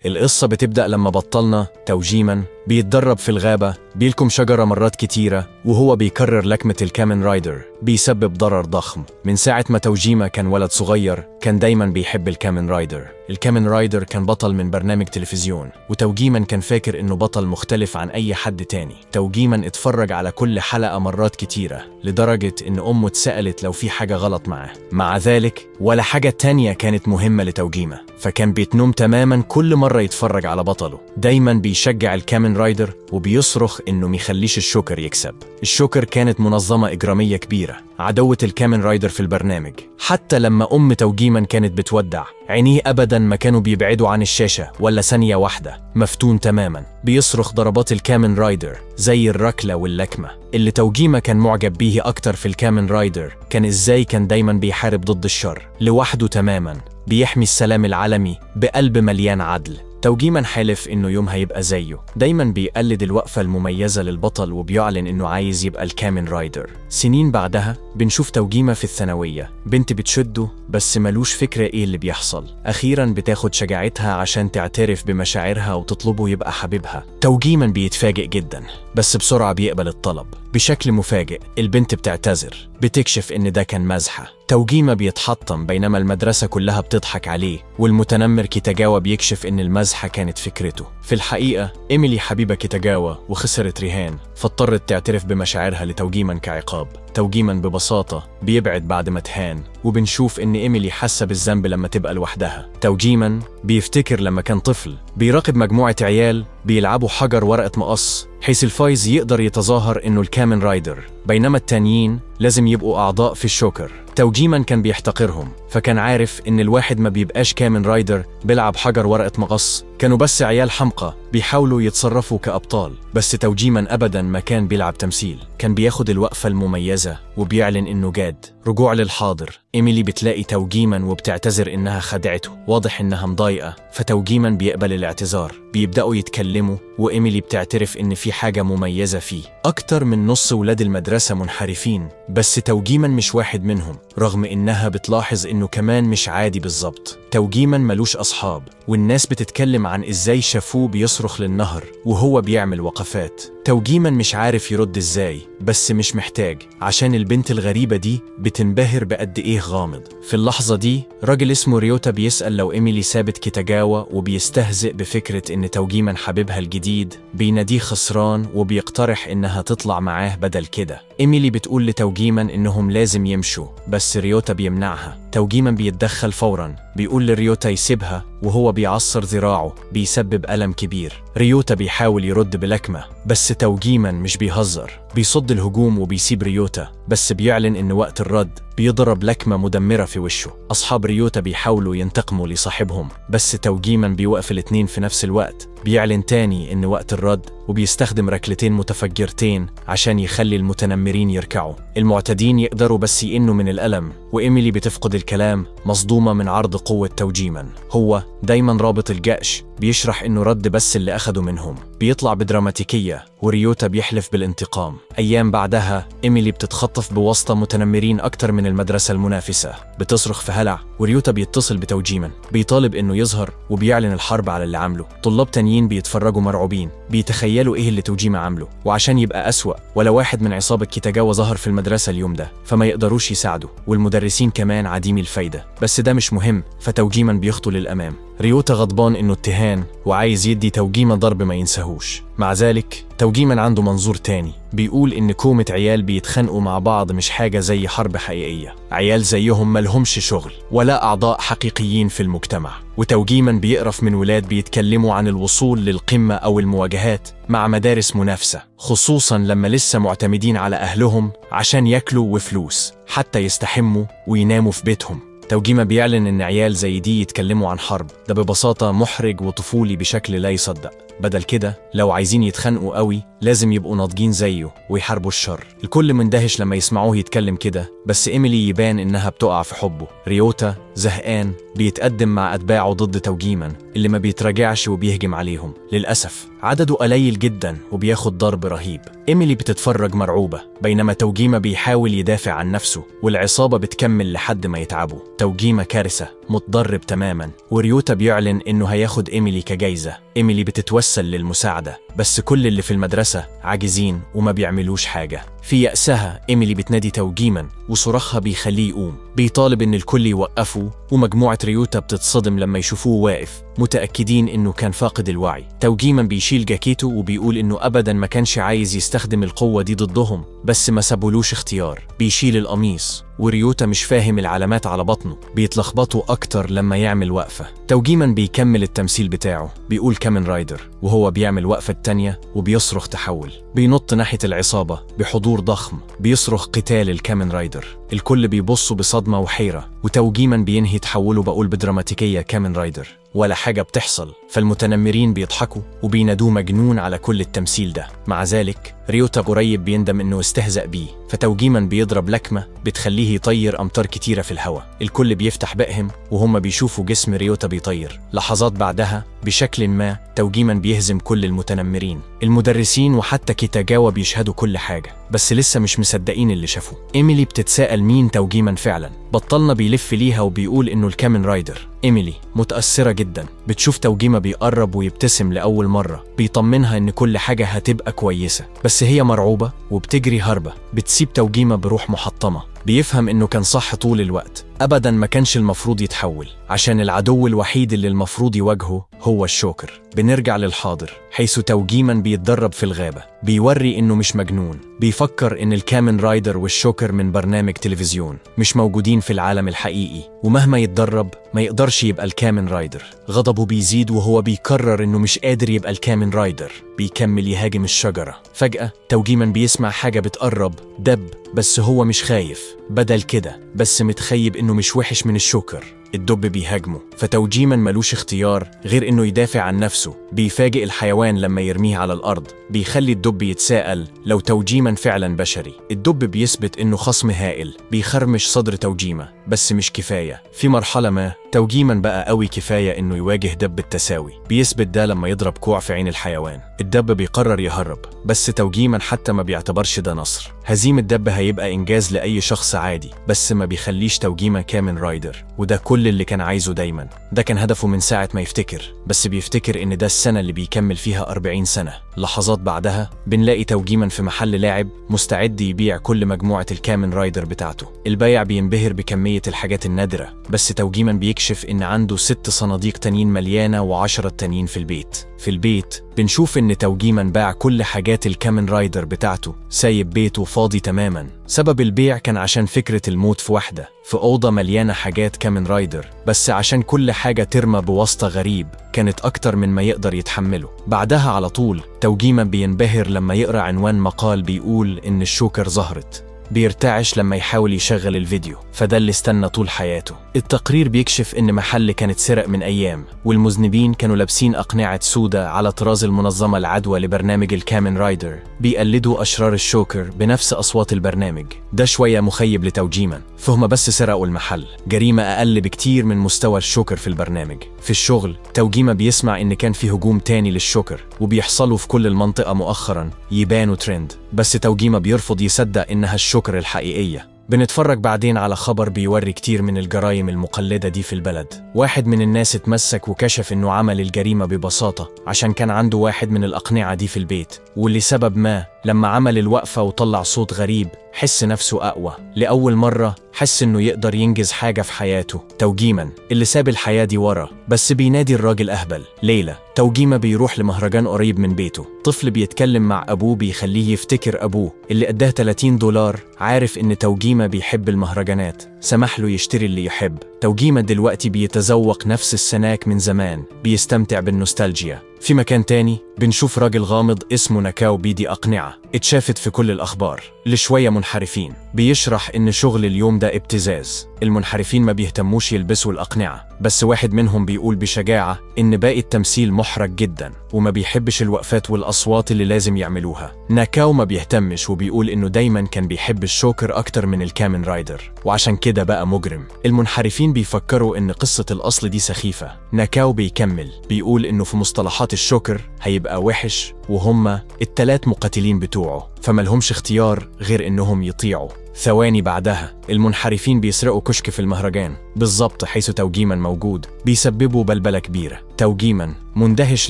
القصة بتبدأ لما بطلنا توجيما بيتدرب في الغابة، بيلكم شجرة مرات كتيرة وهو بيكرر لكمة الكامن رايدر، بيسبب ضرر ضخم. من ساعة ما توجيما كان ولد صغير كان دايما بيحب الكامن رايدر. الكامن رايدر كان بطل من برنامج تلفزيون، وتوجيما كان فاكر انه بطل مختلف عن اي حد تاني. توجيما اتفرج على كل حلقة مرات كتيرة لدرجة ان امه اتسألت لو في حاجة غلط معاه. مع ذلك ولا حاجة تانية كانت مهمة لتوجيما، فكان بيتنوم تماما كل مرة يتفرج على بطله. دايما بيشجع الكامن رايدر وبيصرخ انه ميخليش الشوكر يكسب. الشوكر كانت منظمة إجرامية كبيرة، عدوة الكامن رايدر في البرنامج. حتى لما أم توجيما كانت بتودع، عينيه أبدا ما كانوا بيبعدوا عن الشاشة ولا ثانية واحدة، مفتون تماما، بيصرخ ضربات الكامن رايدر زي الركلة واللكمة. اللي توجيما كان معجب بيه أكتر في الكامن رايدر كان إزاي كان دايما بيحارب ضد الشر لوحده تماما، بيحمي السلام العالمي بقلب مليان عدل. توجيما حلف إنه يوم هيبقى زيه، دايما بيقلد الوقفة المميزة للبطل وبيعلن إنه عايز يبقى الكامن رايدر. سنين بعدها بنشوف توجيما في الثانوية، بنت بتشده بس ملوش فكرة إيه اللي بيحصل. أخيرا بتاخد شجاعتها عشان تعترف بمشاعرها وتطلبه يبقى حبيبها. توجيما بيتفاجئ جدا بس بسرعة بيقبل الطلب. بشكل مفاجئ البنت بتعتذر، بتكشف إن ده كان مزحة. توجيما بيتحطم بينما المدرسة كلها بتضحك عليه، والمتنمر كيتاجاوا بيكشف إن المزحة كانت فكرته. في الحقيقة إيميلي حبيبة كيتاجاوا وخسرت رهان، فاضطرت تعترف بمشاعرها لتوجيما كعقاب. توجيما ببساطة بيبعد بعد ما تهان، وبنشوف إن إيميلي حاسة بالذنب لما تبقى لوحدها. توجيما بيفتكر لما كان طفل بيراقب مجموعة عيال بيلعبوا حجر ورقة مقص، حيث الفايز يقدر يتظاهر إنه الكامن رايدر، بينما التانيين لازم يبقوا أعضاء في الشوكر. توجيما كان بيحتقرهم، فكان عارف إن الواحد ما بيبقاش كامن رايدر بيلعب حجر ورقة مقص، كانوا بس عيال حمقى بيحاولوا يتصرفوا كأبطال. بس توجيما أبدا ما كان بيلعب تمثيل، كان بياخد الوقفة المميزة وبيعلن إنه جاد. رجوع للحاضر، إيميلي بتلاقي توجيما وبتعتذر إنها خدعته، واضح إنها مضايقة، فتوجيما بيقبل الاعتذار. بيبدأوا يتكلموا وإيميلي بتعترف إن في حاجة مميزة فيه. أكتر من نص ولاد المدرسة منحرفين، بس توجيما مش واحد منهم، رغم إنها بتلاحظ إنه كمان مش عادي بالظبط. توجيما ملوش أصحاب، والناس بتتكلم عن إزاي شافوه بيصرخ للنهر وهو بيعمل وقفات. توجيما مش عارف يرد إزاي، بس مش محتاج، عشان البنت الغريبة دي بتنبهر بقد إيه غامض. في اللحظة دي راجل اسمه ريوتا بيسأل لو إيميلي سابت كيتاجاوا، وبيستهزئ بفكرة إن توجيما حبيبها الجديد، بيناديه خسران وبيقترح إنها تطلع معاه بدل كده. إيميلي بتقول لتوجيما إنهم لازم يمشوا، بس ريوتا بيمنعها. توجيما بيتدخل فورا، بيقول لريوتا يسيبها وهو بيعصر ذراعه، بيسبب ألم كبير. ريوتا بيحاول يرد بلكمة، بس توجيما مش بيهزر، بيصد الهجوم وبيسيب ريوتا، بس بيعلن إن وقت الرد بيضرب لكمة مدمرة في وشه. أصحاب ريوتا بيحاولوا ينتقموا لصاحبهم، بس توجيما بيوقف الاتنين في نفس الوقت. بيعلن تاني إن وقت الرد، وبيستخدم ركلتين متفجرتين عشان يخلي المتنمرين يركعوا. المعتدين يقدروا بس يئنوا من الألم، وإيميلي بتفقد الكلام مصدومة من عرض قوة توجيما. هو دايما رابط الجأش، بيشرح إنه رد بس اللي أخده منهم. بيطلع بدراماتيكية، وريوتا بيحلف بالانتقام. أيام بعدها إيميلي بتتخطف بواسطة متنمرين أكتر من المدرسة المنافسة، بتصرخ في هلع، وريوتا بيتصل بتوجيما، بيطالب إنه يظهر وبيعلن الحرب على اللي عمله. طلاب تانيين بيتفرجوا مرعوبين، بيتخيلوا إيه اللي توجيما عمله، وعشان يبقى أسوأ ولا واحد من عصابة كيتاجاوا ظهر في المدرسة اليوم ده، فما يقدروش يساعدوا، والمدرسين كمان عديمي الفايدة. بس ده مش مهم، فتوجيما بيخطو للأمام. ريوتا غضبان إنه اتهان وعايز يدي توجيما ضرب ما ينساهوش. مع ذلك توجيما عنده منظور تاني، بيقول إن كومة عيال بيتخانقوا مع بعض مش حاجة زي حرب حقيقية، عيال زيهم ملهمش شغل ولا أعضاء حقيقيين في المجتمع. وتوجيما بيقرف من ولاد بيتكلموا عن الوصول للقمة أو المواجهات مع مدارس منافسة، خصوصا لما لسه معتمدين على أهلهم عشان ياكلوا وفلوس حتى يستحموا ويناموا في بيتهم. توجيما بيعلن إن عيال زي دي يتكلموا عن حرب، ده ببساطة محرج وطفولي بشكل لا يصدق. بدل كده لو عايزين يتخانقوا قوي لازم يبقوا ناضجين زيه ويحاربوا الشر. الكل مندهش لما يسمعوه يتكلم كده، بس إيميلي يبان إنها بتقع في حبه. ريوتا زهقان بيتقدم مع أتباعه ضد توجيما اللي ما بيتراجعش وبيهجم عليهم. للأسف عدده قليل جدا وبياخد ضرب رهيب. إيميلي بتتفرج مرعوبة، بينما توجيما بيحاول يدافع عن نفسه، والعصابة بتكمل لحد ما يتعبوا. توجيما كارثة، متضرب تماما، وريوتا بيعلن إنه هياخد إيميلي كجايزة. إيميلي بتتوسل للمساعدة، بس كل اللي في المدرسة عاجزين وما بيعملوش حاجة. في يأسها إيميلي بتنادي توجيما، وصراخها بيخليه يقوم، بيطالب إن الكل يوقفه، ومجموعة ريوتا بتتصدم لما يشوفوه واقف، متأكدين إنه كان فاقد الوعي. توجيما بيشيل جاكيته وبيقول إنه أبدا ما كانش عايز يستخدم القوة دي ضدهم، بس ما سابولوش اختيار. بيشيل القميص، وريوتا مش فاهم العلامات على بطنه، بيتلخبطوا أكتر لما يعمل وقفة. توجيما بيكمل التمثيل بتاعه، بيقول كامن رايدر وهو بيعمل وقفة تانية وبيصرخ تحول. بينط ناحية العصابة بحضور ضخم، بيصرخ قتال الكامن رايدر. الكل بيبصوا بصدمة وحيرة، وتوجيما بينهي تحوله بقول بدراماتيكية كامن رايدر. ولا حاجة بتحصل، فالمتنمرين بيضحكوا وبينادوه مجنون على كل التمثيل ده. مع ذلك ريوتا قريب بيندم إنه استهزأ بيه، فتوجيما بيضرب لكمة بتخليه يطير أمتار كتيرة في الهواء. الكل بيفتح بقهم وهم بيشوفوا جسم ريوتا بيطير. لحظات بعدها بشكل ما توجيما بيهزم كل المتنمرين، المدرسين وحتى كيتاجاوا بيشهدوا كل حاجة، بس لسه مش مصدقين اللي شافوه. إيميلي بتتساءل مين توجيما فعلا. بطلنا بيلف ليها وبيقول إنه الكامن رايدر. إيميلي متأثرة جدا، بتشوف توجيما بيقرب ويبتسم لأول مرة، بيطمنها إن كل حاجة هتبقى كويسة، بس هي مرعوبة وبتجري هربة، بتسيب توجيما بروح محطمة. بيفهم إنه كان صح طول الوقت، أبدا ما كانش المفروض يتحول، عشان العدو الوحيد اللي المفروض يواجهه هو الشوكر. بنرجع للحاضر، حيث توجيما بيتدرب في الغابة، بيوري إنه مش مجنون، بيفكر إن الكامن رايدر والشوكر من برنامج تلفزيون، مش موجودين في العالم الحقيقي، ومهما يتدرب ما يقدرش يبقى الكامن رايدر. غضبه بيزيد وهو بيكرر إنه مش قادر يبقى الكامن رايدر. بيكمل يهاجم الشجرة. فجأة توجيما بيسمع حاجة بتقرب، دب، بس هو مش خايف، بدل كده بس متخيب إنه مش وحش من الشوكر. الدب بيهاجمه، فتوجيما ملوش اختيار غير إنه يدافع عن نفسه. بيفاجئ الحيوان لما يرميه على الأرض، بيخلي الدب يتساءل لو توجيما فعلا بشري. الدب بيثبت إنه خصم هائل، بيخرمش صدر توجيما، بس مش كفاية. في مرحلة ما توجيما بقى قوي كفاية إنه يواجه دب التساوي، بيثبت ده لما يضرب كوع في عين الحيوان. الدب بيقرر يهرب، بس توجيما حتى ما بيعتبرش ده نصر. هزيمة دب هيبقى إنجاز لأي شخص عادي، بس ما بيخليش توجيما كامن رايدر، وده كل اللي كان عايزه دايما. ده كان هدفه من ساعة ما يفتكر، بس بيفتكر إن ده السنة اللي بيكمل فيها 40 سنة. لحظات بعدها بنلاقي توجيما في محل لاعب مستعد يبيع كل مجموعة الكامن رايدر بتاعته. البايع بينبهر بكمية الحاجات النادرة، بس توجيما بيكشف إن عنده 6 صناديق تانيين مليانة و10 تانيين في البيت. في البيت بنشوف إن توجيما باع كل حاجات الكامن رايدر بتاعته، سايب بيته فاضي تماما. سبب البيع كان عشان فكرة الموت في واحدة، في أوضة مليانة حاجات كامن رايدر، بس عشان كل حاجة ترمى بواسطة غريب كانت أكتر من ما يقدر يتحمله. بعدها على طول توجيما بينبهر لما يقرأ عنوان مقال بيقول إن الشوكر ظهرت. بيرتعش لما يحاول يشغل الفيديو، فده اللي استنى طول حياته. التقرير بيكشف إن محل كانت سرق من أيام، والمذنبين كانوا لابسين أقنعة سودة على طراز المنظمة العدوى لبرنامج الكامن رايدر، بيقلدوا أشرار الشوكر بنفس أصوات البرنامج. ده شوية مخيب لتوجيما، فهم بس سرقوا المحل، جريمة أقل بكتير من مستوى الشوكر في البرنامج. في الشغل توجيما بيسمع إن كان في هجوم تاني للشوكر، وبيحصلوا في كل المنطقة مؤخرا، يبانوا ترند، بس توجيما بيرفض يصدق إنها الشوكر الحقيقية. بنتفرج بعدين على خبر بيوري كتير من الجرائم المقلدة دي في البلد. واحد من الناس اتمسك وكشف إنه عمل الجريمة ببساطة عشان كان عنده واحد من الأقنعة دي في البيت، ولسبب ما لما عمل الوقفة وطلع صوت غريب حس نفسه أقوى. لأول مرة حس إنه يقدر ينجز حاجة في حياته. توجيما اللي ساب الحياة دي ورا، بس بينادي الراجل أهبل. ليلى توجيما بيروح لمهرجان قريب من بيته. طفل بيتكلم مع أبوه بيخليه يفتكر أبوه اللي أداه $30، عارف إن توجيما بيحب المهرجانات، سمح له يشتري اللي يحب. توجيما دلوقتي بيتذوق نفس السناك من زمان، بيستمتع بالنوستالجيا. في مكان تاني بنشوف راجل غامض اسمه ناكاو بيدي أقنعة اتشافت في كل الأخبار لشوية منحرفين. بيشرح إن شغل اليوم ده ابتزاز، المنحرفين ما بيهتموش يلبسوا الأقنعة، بس واحد منهم بيقول بشجاعة إن باقي التمثيل محرج جدا وما بيحبش الوقفات والأصوات اللي لازم يعملوها. ناكاو ما بيهتمش وبيقول إنه دايما كان بيحب الشوكر أكتر من الكامن رايدر، وعشان كده بقى مجرم. المنحرفين بيفكروا إن قصة الأصل دي سخيفة. ناكاو بيكمل بيقول إنه في مصطلحات الشوكر هيبقى وحش، وهما التلات مقاتلين بتوعه، فملهمش اختيار غير إنهم يطيعوا. ثواني بعدها المنحرفين بيسرقوا كشك في المهرجان بالظبط حيث توجيما موجود، بيسببوا بلبلة كبيرة. توجيما مندهش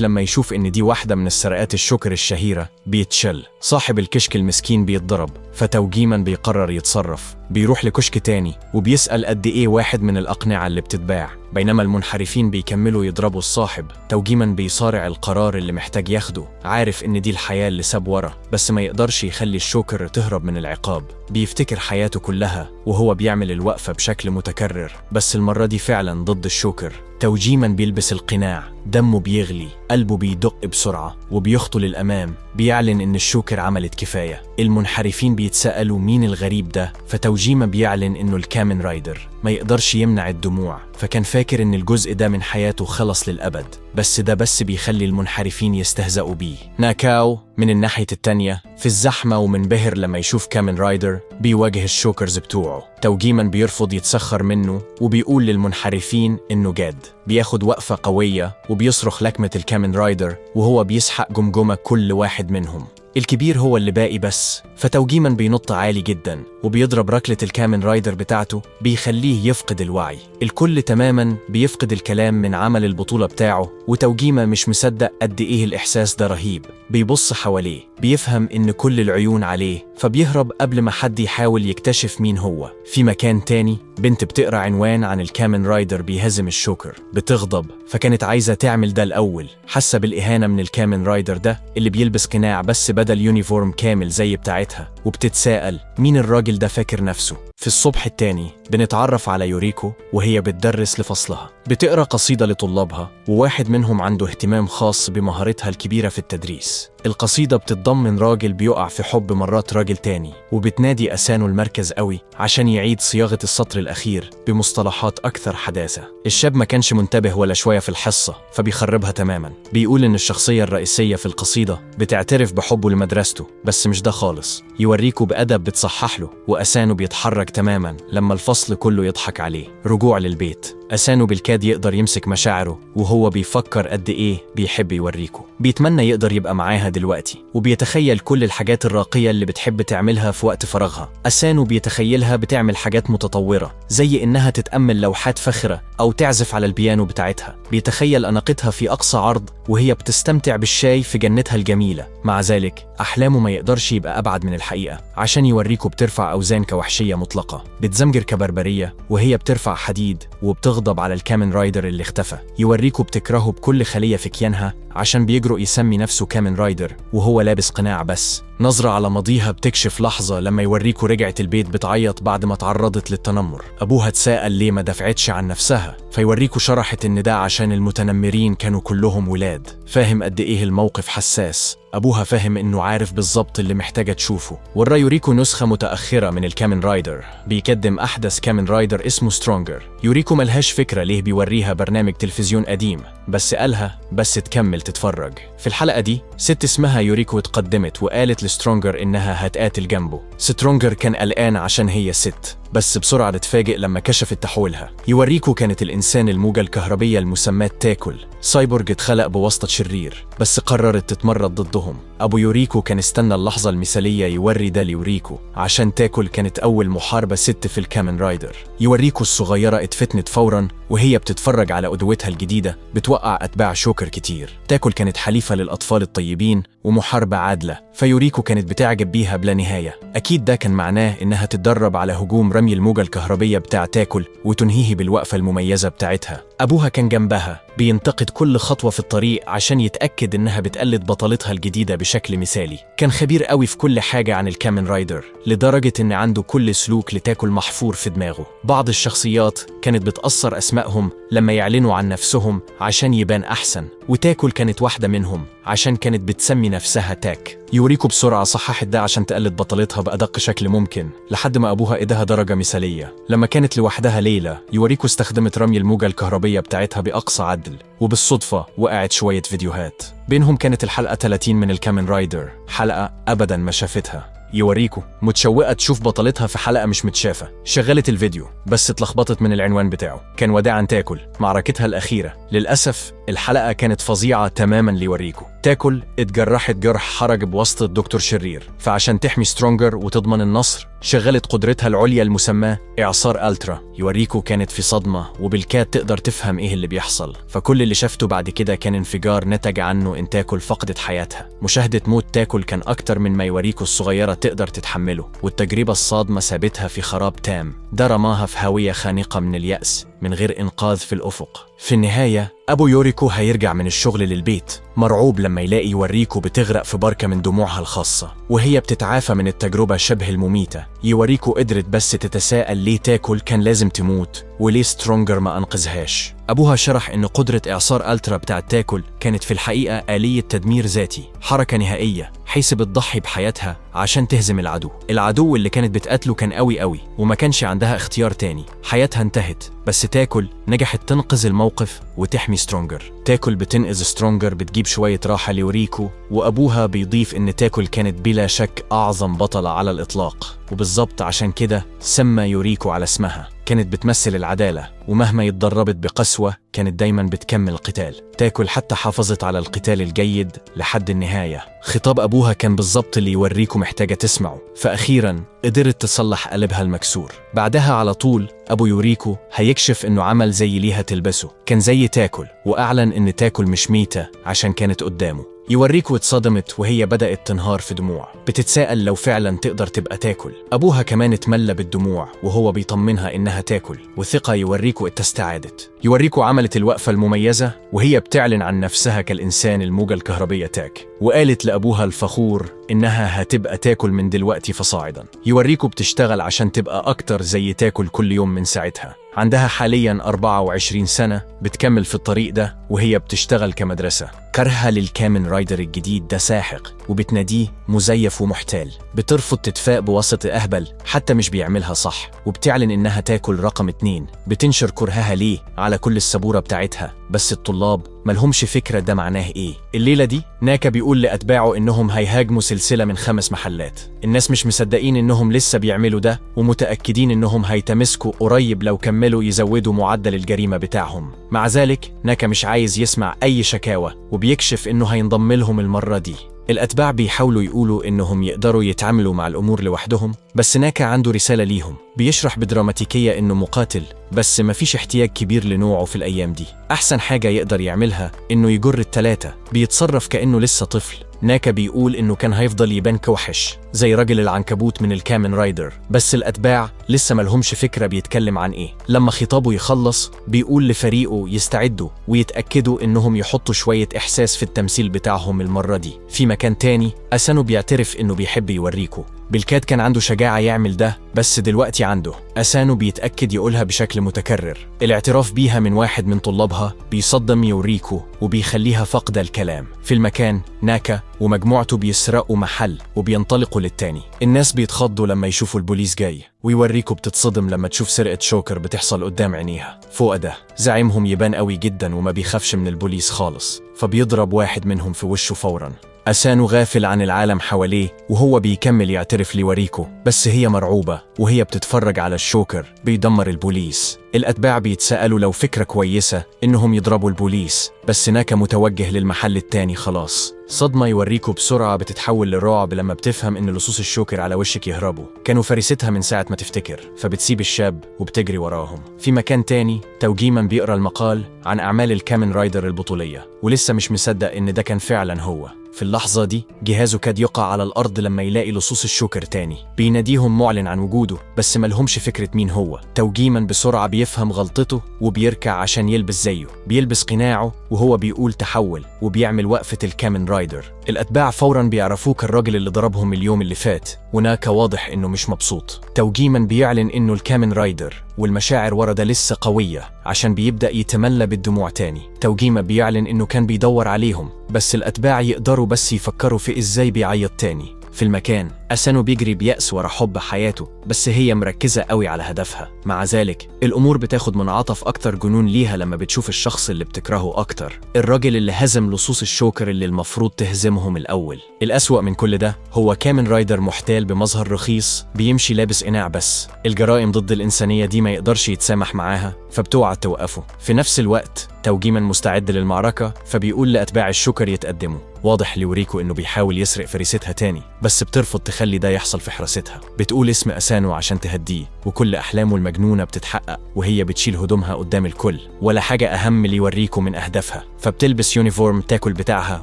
لما يشوف إن دي واحدة من السرقات الشوكر الشهيرة، بيتشل. صاحب الكشك المسكين بيتضرب، فتوجيما بيقرر يتصرف، بيروح لكشك تاني وبيسأل قد إيه واحد من الأقنعة اللي بتتباع. بينما المنحرفين بيكملوا يضربوا الصاحب، توجيما بيصارع القرار اللي محتاج ياخده، عارف إن دي الحياة اللي ساب ورا، بس ما يقدرش يخلي الشوكر تهرب من العقاب. بيفتكر حياته كلها وهو بيعمل الوقفة بشكل متكرر، بس المرة دي فعلا ضد الشوكر. توجيما بيلبس القناع، دمه بيغلي، قلبه بيدق بسرعة وبيخطو للأمام، بيعلن إن الشوكر عملت كفاية. المنحرفين بيتسألوا مين الغريب ده، فتوجيما بيعلن إنه الكامن رايدر. ما يقدرش يمنع الدموع، فكان فاكر إن الجزء ده من حياته خلص للأبد، بس ده بس بيخلي المنحرفين يستهزئوا بيه. ناكاو من الناحية التانية في الزحمة ومنبهر لما يشوف كامن رايدر بيواجه الشوكرز بتوعه. توجيما بيرفض يتسخر منه وبيقول للمنحرفين إنه جاد. بياخد وقفة قوية وبيصرخ لكمة الكامن رايدر وهو بيسحق جمجمة كل واحد منهم. الكبير هو اللي باقي بس، فتوجيما بينط عالي جدا وبيضرب ركلة الكامن رايدر بتاعته، بيخليه يفقد الوعي. الكل تماما بيفقد الكلام من عمل البطولة بتاعه، وتوجيما مش مصدق قد ايه الإحساس ده رهيب. بيبص حواليه، بيفهم إن كل العيون عليه، فبيهرب قبل ما حد يحاول يكتشف مين هو. في مكان تاني بنت بتقرأ عنوان عن الكامن رايدر بيهزم الشوكر، بتغضب، فكانت عايزة تعمل ده الأول، حاسة بالإهانة من الكامن رايدر ده اللي بيلبس قناع بس بدل uniform كامل زي بتاعتها، وبتتساءل مين الراجل ده فاكر نفسه. في الصبح التاني بنتعرف على يوريكو وهي بتدرس لفصلها، بتقرأ قصيدة لطلابها، وواحد منهم عنده اهتمام خاص بمهارتها الكبيرة في التدريس. القصيدة بتتضمن راجل بيقع في حب مرات راجل تاني، وبتنادي أسانو المركز قوي عشان يعيد صياغة السطر الأخير بمصطلحات أكثر حداثة. الشاب ما كانش منتبه ولا شوية في الحصة، فبيخربها تماما. بيقول إن الشخصية الرئيسية في القصيدة بتعترف بحبه لمدرسته، بس مش ده خالص. يوريكو بأدب بتصحح له، وأسانو بيتحرك تماما لما الفصل كله يضحك عليه. رجوع للبيت، أسانو بالكاد يقدر يمسك مشاعره وهو بيفكر قد إيه بيحب يوريكو. بيتمنى يقدر يبقى معاها دلوقتي، وبيتخيل كل الحاجات الراقية اللي بتحب تعملها في وقت فراغها. أسانو بيتخيلها بتعمل حاجات متطورة، زي إنها تتأمل لوحات فاخرة أو تعزف على البيانو بتاعتها. بيتخيل أناقتها في أقصى عرض وهي بتستمتع بالشاي في جنتها الجميلة. مع ذلك أحلامه ما يقدرش يبقى أبعد من الحقيقة، عشان يوريكو بترفع أوزان كوحشية مطلقة، بتزمجر كبربرية وهي بترفع حديد، وبتغضب على الكامن رايدر اللي اختفى. يوريكو بتكرهه بكل خلية في كيانها عشان بيجرؤ يسمي نفسه كامن رايدر وهو لابس قناع بس. نظرة على ماضيها بتكشف لحظة لما يوريكو رجعت البيت بتعيط بعد ما تعرضت للتنمر. أبوها تساءل ليه ما دفعتش عن نفسها، فيوريكو شرحت إن ده عشان المتنمرين كانوا كلهم ولاد. فاهم قد إيه الموقف حساس، أبوها فاهم إنه عارف بالظبط اللي محتاجة تشوفه. ورا يوريكو نسخة متأخرة من الكامن رايدر، بيقدم أحدث كامن رايدر اسمه سترونجر. يوريكو ملهاش فكرة ليه بيوريها برنامج تلفزيون قديم، بس قالها بس تكمل تتفرج. في الحلقة دي ست اسمها يوريكو اتقدمت وقالت لسترونجر إنها هتقاتل جنبه. سترونجر كان قلقان عشان هي ست، بس بسرعة اتفاجئ لما كشفت تحولها. يوريكو كانت الإنسان الموجة الكهربية المسماة تاكل، سايبورج اتخلق بواسطة شرير، بس قررت تتمرد ضدهم. أبو يوريكو كان استنى اللحظة المثالية يوري ده ليوريكو، عشان تاكل كانت أول محاربة ست في الكامن رايدر. يوريكو الصغيرة اتفتنت فورا وهي بتتفرج على قدوتها الجديدة بتوقع أتباع شوكر كتير. تاكل كانت حليفة للأطفال الطيبين ومحاربة عادلة، فيوريكو كانت بتعجب بيها بلا نهاية. أكيد ده كان معناه إنها تتدرب على هجوم رمي الموجة الكهربية بتاع تاكل وتنهيه بالوقفة المميزة بتاعتها. أبوها كان جنبها بينتقد كل خطوة في الطريق عشان يتأكد إنها بتقلد بطلتها الجديدة بشكل مثالي. كان خبير قوي في كل حاجة عن الكامن رايدر، لدرجة إن عنده كل سلوك لتاكل محفور في دماغه. بعض الشخصيات كانت بتأثر أسمائهم لما يعلنوا عن نفسهم عشان يبان أحسن، وتاكل كانت واحدة منهم عشان كانت بتسمي نفسها تاك. يوريكو بسرعة صححت ده عشان تقلد بطلتها بأدق شكل ممكن، لحد ما أبوها إداها درجة مثالية. لما كانت لوحدها ليلى، يوريكو استخدمت رمي الموجة الكهربية بتاعتها بأقصى عدل، وبالصدفة وقعت شوية فيديوهات. بينهم كانت الحلقة 30 من الكامن رايدر، حلقة أبداً ما شافتها. يوريكو متشوقة تشوف بطلتها في حلقة مش متشافة. شغلت الفيديو بس اتلخبطت من العنوان بتاعه، كان وداعا تاكل، معركتها الأخيرة. للأسف الحلقة كانت فظيعة تماما ليوريكو. تاكل اتجرحت جرح حرج بواسطة دكتور شرير، فعشان تحمي سترونجر وتضمن النصر شغلت قدرتها العليا المسماة إعصار ألترا. يوريكو كانت في صدمة وبالكاد تقدر تفهم إيه اللي بيحصل، فكل اللي شافته بعد كده كان انفجار نتج عنه إن تاكل فقدت حياتها. مشاهدة موت تاكل كان أكتر من ما يوريكو الصغيرة تقدر تتحمله، والتجربة الصادمة سابتها في خراب تام، ده رماها في هاوية خانقة من اليأس من غير إنقاذ في الأفق. في النهاية أبو يوريكو هيرجع من الشغل للبيت مرعوب لما يلاقي يوريكو بتغرق في بركة من دموعها الخاصة وهي بتتعافى من التجربة شبه المميتة. يوريكو قدرت بس تتساءل ليه تاكل كان لازم تموت وليه سترونجر ما أنقذهاش. أبوها شرح إن قدرة إعصار ألترا بتاعت تاكل كانت في الحقيقة آلية تدمير ذاتي، حركة نهائية حيث بتضحي بحياتها عشان تهزم العدو. العدو اللي كانت بتقتله كان قوي قوي وما كانش عندها اختيار تاني، حياتها انتهت، بس تاكل نجحت تنقذ الموقف وتحمي سترونجر. تاكل بتنقذ سترونجر، بتجيب شوية راحة ليوريكو، وأبوها بيضيف إن تاكل كانت بلا شك أعظم بطلة على الإطلاق، وبالظبط عشان كده سمى يوريكو على اسمها. كانت بتمثل العدالة، ومهما اتدربت بقسوة كانت دايما بتكمل القتال. تاكل حتى حافظت على القتال الجيد لحد النهاية. خطاب أبوها كان بالظبط اللي يوريكو محتاجة تسمعه، فأخيرا قدرت تصلح قلبها المكسور. بعدها على طول أبو يوريكو هيكشف إنه عمل زي ليها تلبسه، كان زي تاكل، وأعلن إن تاكل مش ميتة عشان كانت قدامه. يوريكو اتصدمت وهي بدأت تنهار في دموع، بتتساءل لو فعلا تقدر تبقى تاكل. أبوها كمان اتملى بالدموع وهو بيطمنها إنها تاكل، وثقة يوريكو اتستعادت. يوريكو عملت الوقفة المميزة وهي بتعلن عن نفسها كالإنسان الموجة الكهربية تاك، وقالت لأبوها الفخور إنها هتبقى تاكل من دلوقتي فصاعدا. يوريكو بتشتغل عشان تبقى أكتر زي تاكل كل يوم من ساعتها. عندها حاليا 24 سنة، بتكمل في الطريق ده وهي بتشتغل كمدرسة. كرهها للكامن رايدر الجديد ده ساحق، وبتناديه مزيف ومحتال. بترفض تتفاق بواسطة أهبل حتى مش بيعملها صح، وبتعلن إنها تاكل رقم 2. بتنشر كرهها ليه على كل السبورة بتاعتها، بس الطلاب ملهمش فكرة ده معناه إيه. الليلة دي ناكا بيقول لأتباعه إنهم هيهاجموا سلسلة من 5 محلات. الناس مش مصدقين إنهم لسه بيعملوا ده، ومتأكدين إنهم هيتمسكوا قريب لو كملوا يزودوا معدل الجريمة بتاعهم. مع ذلك ناكا مش عايز يسمع أي شكاوى، وبيكشف إنه هينضم لهم المرة دي. الأتباع بيحاولوا يقولوا إنهم يقدروا يتعاملوا مع الأمور لوحدهم، بس ناكا عنده رسالة ليهم. بيشرح بدراماتيكية إنه مقاتل، بس مفيش احتياج كبير لنوعه في الأيام دي. أحسن حاجة يقدر يعملها إنه يجر ال3. بيتصرف كأنه لسه طفل. ناكا بيقول إنه كان هيفضل يبان كوحش زي رجل العنكبوت من الكامن رايدر، بس الأتباع لسه ملهمش فكرة بيتكلم عن إيه. لما خطابه يخلص بيقول لفريقه يستعدوا ويتأكدوا إنهم يحطوا شوية إحساس في التمثيل بتاعهم المرة دي. في مكان تاني أسانو بيعترف إنه بيحب يوريكو. بالكاد كان عنده شجاعة يعمل ده، بس دلوقتي عنده. أسانو بيتأكد يقولها بشكل متكرر. الاعتراف بيها من واحد من طلابها بيصدم يوريكو وبيخليها فاقدة الكلام. في المكان ناكا ومجموعته بيسرقوا محل وبينطلقوا للتاني. الناس بيتخضوا لما يشوفوا البوليس جاي، ويوريكو بتتصدم لما تشوف سرقة شوكر بتحصل قدام عينيها. فوق ده زعيمهم يبان قوي جدا وما بيخافش من البوليس خالص، فبيضرب واحد منهم في وشه فورا. أسانو غافل عن العالم حواليه وهو بيكمل يعترف ليوريكو، بس هي مرعوبة وهي بتتفرج على الشوكر بيدمر البوليس. الأتباع بيتسألوا لو فكرة كويسة إنهم يضربوا البوليس، بس ناكا متوجه للمحل التاني خلاص. صدمة يوريكو بسرعة بتتحول لرعب لما بتفهم إن لصوص الشوكر على وشك يهربوا، كانوا فريستها من ساعة ما تفتكر، فبتسيب الشاب وبتجري وراهم. في مكان تاني توجيما بيقرأ المقال عن أعمال الكامن رايدر البطولية، ولسه مش مصدق إن ده كان فعلا هو. في اللحظة دي جهازه كاد يقع على الأرض لما يلاقي لصوص الشوكر تاني. بيناديهم معلن عن وجوده، بس ملهمش فكرة مين هو. توجيما بسرعة بيفهم غلطته وبيركع عشان يلبس زيه. بيلبس قناعه وهو بيقول تحول، وبيعمل وقفة الكامن رايدر. الأتباع فورا بيعرفوه كالراجل اللي ضربهم اليوم اللي فات، وناكا واضح إنه مش مبسوط. توجيما بيعلن إنه الكامن رايدر، والمشاعر ورا ده لسه قوية عشان بيبدأ يتملى بالدموع تاني. توجيما بيعلن إنه كان بيدور عليهم، بس الأتباع يقدروا بس يفكروا في إزاي بيعيط تاني. في المكان أسانو بيجري بيأس ورا حب حياته، بس هي مركزة قوي على هدفها. مع ذلك الأمور بتاخد منعطف أكتر جنون ليها لما بتشوف الشخص اللي بتكرهه أكتر، الراجل اللي هزم لصوص الشوكر اللي المفروض تهزمهم الأول. الأسوأ من كل ده هو كامن رايدر محتال بمظهر رخيص، بيمشي لابس قناع بس. الجرائم ضد الإنسانية دي ما يقدرش يتسامح معاها، فبتوعد توقفه. في نفس الوقت توجيما مستعد للمعركة، فبيقول لأتباع الشوكر يتقدموا. واضح ليوريكو إنه بيحاول يسرق فريستها تاني، بس بترفض تخلي ده يحصل في حراستها. بتقول اسم أسانو عشان تهديه، وكل أحلامه المجنونة بتتحقق وهي بتشيل هدومها قدام الكل. ولا حاجة أهم ليوريكو من أهدافها، فبتلبس uniform تاكل بتاعها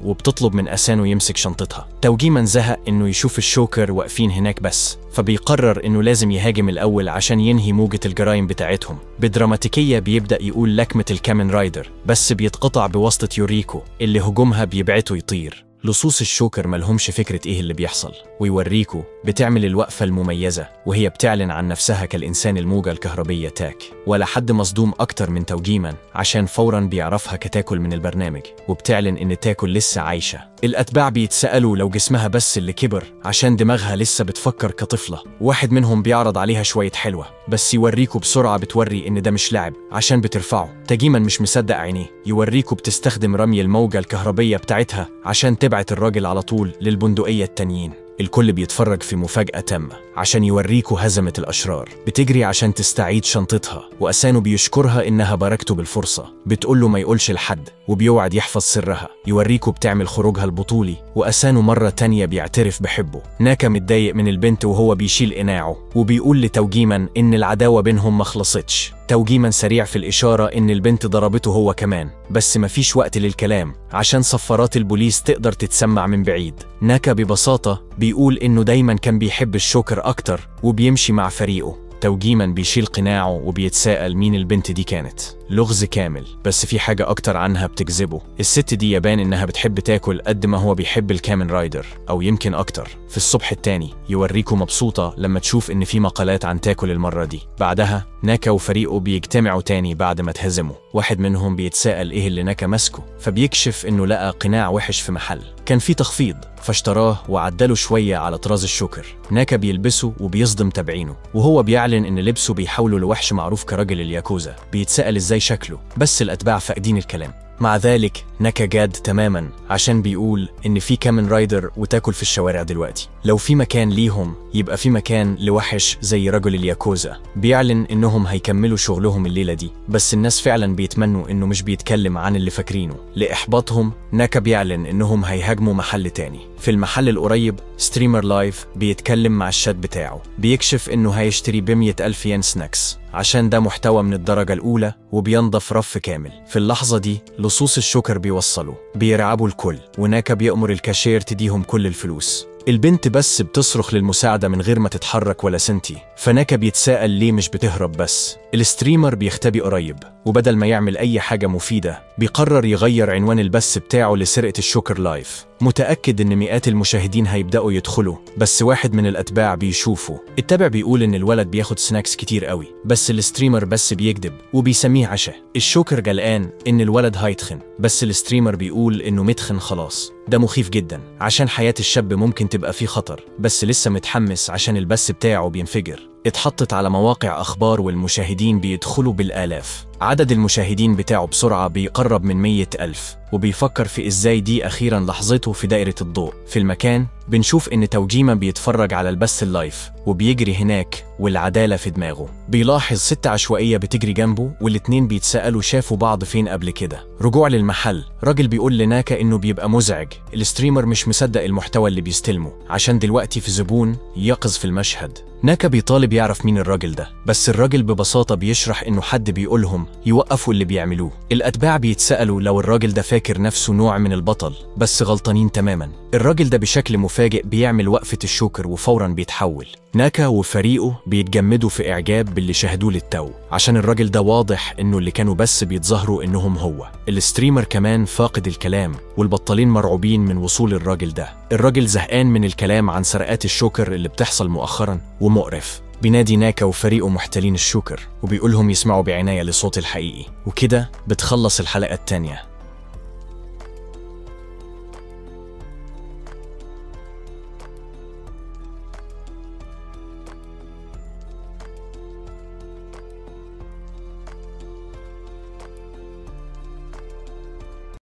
وبتطلب من أسانو يمسك شنطتها. توجيما زهق إنه يشوف الشوكر واقفين هناك بس، فبيقرر إنه لازم يهاجم الأول عشان ينهي موجة الجرايم بتاعتهم. بدراماتيكية بيبدأ يقول لكمة الكامن رايدر، بس بيتقطع بواسطة يوريكو اللي هجومها بيبعته يطير. لصوص الشوكر ملهمش فكرة إيه اللي بيحصل، ويوريكو بتعمل الوقفة المميزة وهي بتعلن عن نفسها كالإنسان الموجة الكهربية تاك. ولا حد مصدوم أكتر من توجيما، عشان فوراً بيعرفها كتاكل من البرنامج، وبتعلن إن تاكل لسه عايشة. الأتباع بيتسألوا لو جسمها بس اللي كبر عشان دماغها لسه بتفكر كطفلة. واحد منهم بيعرض عليها شوية حلوة، بس يوريكو بسرعة بتوري إن ده مش لعب عشان بترفعه. تاجيما مش مصدق عينيه. يوريكو بتستخدم رمي الموجة الكهربية بتاعتها عشان تبعت الراجل على طول للبندقية التانيين. الكل بيتفرج في مفاجأة تامة عشان يوريكو هزمت الأشرار. بتجري عشان تستعيد شنطتها، وأسانو بيشكرها إنها باركته بالفرصة. بتقوله ما يقولش لحد، وبيوعد يحفظ سرها. يوريكو بتعمل خروجها البطولي، وأسانو مرة تانية بيعترف بحبه. ناكا متضايق من البنت وهو بيشيل قناعه، وبيقول لتوجيما إن العداوة بينهم ما خلصتش. توجيما سريع في الإشارة إن البنت ضربته هو كمان، بس مفيش وقت للكلام عشان صفارات البوليس تقدر تتسمع من بعيد. ناكا ببساطة بيقول إنه دايما كان بيحب الشوكر أكتر وبيمشي مع فريقه. توجيما بيشيل قناعه وبيتساءل مين البنت دي كانت. لغز كامل، بس في حاجة أكتر عنها بتجذبه. الست دي يبان إنها بتحب تاكل قد ما هو بيحب الكامن رايدر، أو يمكن أكتر. في الصبح التاني يوريكو مبسوطة لما تشوف إن في مقالات عن تاكل المرة دي. بعدها ناكا وفريقه بيجتمعوا تاني بعد ما تهزموا. واحد منهم بيتساءل إيه اللي ناكا ماسكه، فبيكشف إنه لقى قناع وحش في محل كان فيه تخفيض، فاشتراه وعدله شوية على طراز الشوكر. ناكا بيلبسه وبيصدم تابعينه، وهو بيعلن إن لبسه بيحوله لوحش معروف كراجل الياكوزا. بيتسأل إزاي شكله، بس الأتباع فاقدين الكلام. مع ذلك ناكا جاد تماما عشان بيقول إن في كامن رايدر وتاكل في الشوارع دلوقتي، لو في مكان ليهم يبقى في مكان لوحش زي رجل الياكوزا. بيعلن إنهم هيكملوا شغلهم الليلة دي، بس الناس فعلا بيتمنوا إنه مش بيتكلم عن اللي فاكرينه. لإحباطهم ناكا بيعلن إنهم هيهاجموا محل تاني. في المحل القريب streamer live بيتكلم مع الشات بتاعه، بيكشف إنه هيشتري ب100,000 ين snacks عشان ده محتوى من الدرجة الأولى، وبينضف رف كامل. في اللحظة دي لصوص الشوكر بيوصلوا، بيرعبوا الكل، وناكا بيأمر الكاشير تديهم كل الفلوس. البنت بس بتصرخ للمساعدة من غير ما تتحرك ولا سنتي، فناكا بيتساءل ليه مش بتهرب. بس ال streamer بيختبي قريب، وبدل ما يعمل أي حاجة مفيدة بيقرر يغير عنوان البث بتاعه لسرقة الشوكر live. متأكد إن مئات المشاهدين هيبدأوا يدخلوا، بس واحد من الأتباع بيشوفه. التابع بيقول إن الولد بياخد snacks كتير قوي، بس ال streamer بس بيكذب وبيسميه عشاء. الشوكر قلقان إن الولد هيتخن، بس ال streamer بيقول إنه متخن خلاص. ده مخيف جدا عشان حياة الشاب ممكن تبقى في خطر، بس لسه متحمس عشان البث بتاعه بينفجر. اتحطت على مواقع أخبار والمشاهدين بيدخلوا بالآلاف. عدد المشاهدين بتاعه بسرعة بيقرب من 100,000، وبيفكر في إزاي دي أخيراً لحظته في دائرة الضوء. في المكان بنشوف إن توجيما بيتفرج على البث ال live وبيجري هناك والعدالة في دماغه. بيلاحظ 6 عشوائية بتجري جنبه، والاتنين بيتسألوا شافوا بعض فين قبل كده. رجوع للمحل، راجل بيقول لناكا إنه بيبقى مزعج. ال streamer مش مصدق المحتوى اللي بيستلمه عشان دلوقتي في زبون يقظ في المشهد. ناكا بيطالب يعرف مين الراجل ده، بس الراجل ببساطة بيشرح إنه حد بيقولهم يوقفوا اللي بيعملوه. الأتباع بيتسألوا لو الراجل ده فاكر نفسه نوع من البطل، بس غلطانين تماما. الراجل ده بشكل مفاجئ بيعمل وقفة الشوكر وفورا بيتحول. ناكا وفريقه بيتجمدوا في إعجاب باللي شاهدوه للتو، عشان الراجل ده واضح إنه اللي كانوا بس بيتظاهروا إنهم هو. ال streamer كمان فاقد الكلام، والبطالين مرعوبين من وصول الراجل ده. الراجل زهقان من الكلام عن سرقات الشوكر اللي بتحصل مؤخرا ومقرف. بينادي ناكا وفريقه محتلين الشوكر وبيقولهم يسمعوا بعناية لصوت الحقيقي. وكده بتخلص الحلقة التانية.